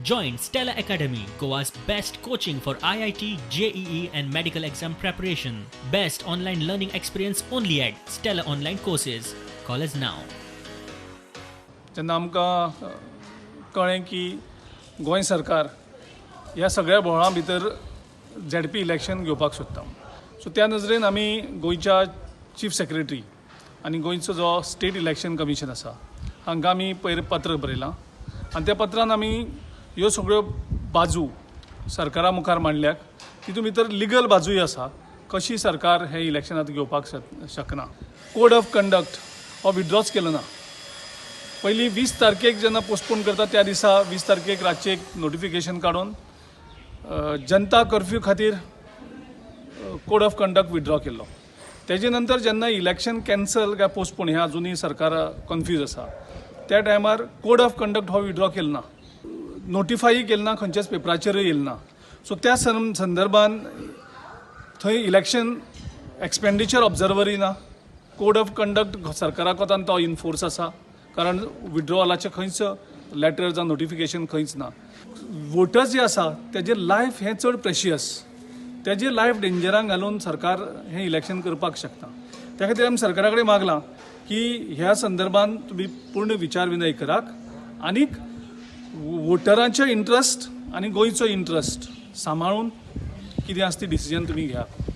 Join Stella Academy, Goa's best coaching for IIT, JEE, and medical exam preparation. Best online learning experience only at Stella Online Courses. Call us now. जेन्ना आमकां कळ्ळें की गोंय सरकार ह्या सगळ्या बोळां भितर ZP election घेवपाक सोदता, सो त्या नजरेन आमी गोंयच्या चीफ सेक्रेटरी आनी गोंयचो जो स्टेट इलेक्शन कमिशन आसा, हांकां आमी पयर पत्र बरयलां आनी त्या पत्रान आमी ह्यो सगळ्यो बाजू सरकारा मुखार मांडल्यात. तितून भितर लिगल बाजूय आसा, कशी सरकार हें इलेक्शनात घेवपाक शकना. कोड ऑफ कंडक्ट हो विड्रॉच केलो ना. पयलीं 20 तारखेक जेन्ना पोस्टपोन करता, त्या दिसा 20 तारखेक रातचें एक नोटिफिकेशन काडून जनता कर्फ्यू खातीर कोड ऑफ कंडक्ट विड्रॉ केल्लो. तेजे नंतर जेन्ना इलेक्शन कॅन्सल काय पोस्टपोन हें अजुनूय सरकार कन्फ्यूज आसा, त्या टायमार कोड ऑफ कंडक्ट हो विड्रॉ केलो ना, नोटिफाय केलें ना, खंयच्याच पेपराचेरूय येयलें ना. सो त्या संदर्भान थंय इलेक्शन एक्सपेंडिचर ऑब्जर्वरूय ना. कोड ऑफ कंडक्ट सरकारा कोतान तो इनफोर्स आसा, कारण विड्रॉलाचें खंयच लेटर जावं नोटिफिकेशन खंयच ना. वोटर्स जे आसा तेजें लायफ हें चड प्रेशियस. तेजें लायफ डेंजरान घालून सरकार हें इलेक्शन करपाक शकता. त्या खातीर आमी सरकारा कडेन मागलां की ह्या संदर्भान तुमी पूर्ण विचार विनय करात आनीक वोटरांचे इंट्रस्ट आनी गोंयचो इंट्रस्ट सांबाळून कितें आसा ती डिसिजन तुमी घेयात.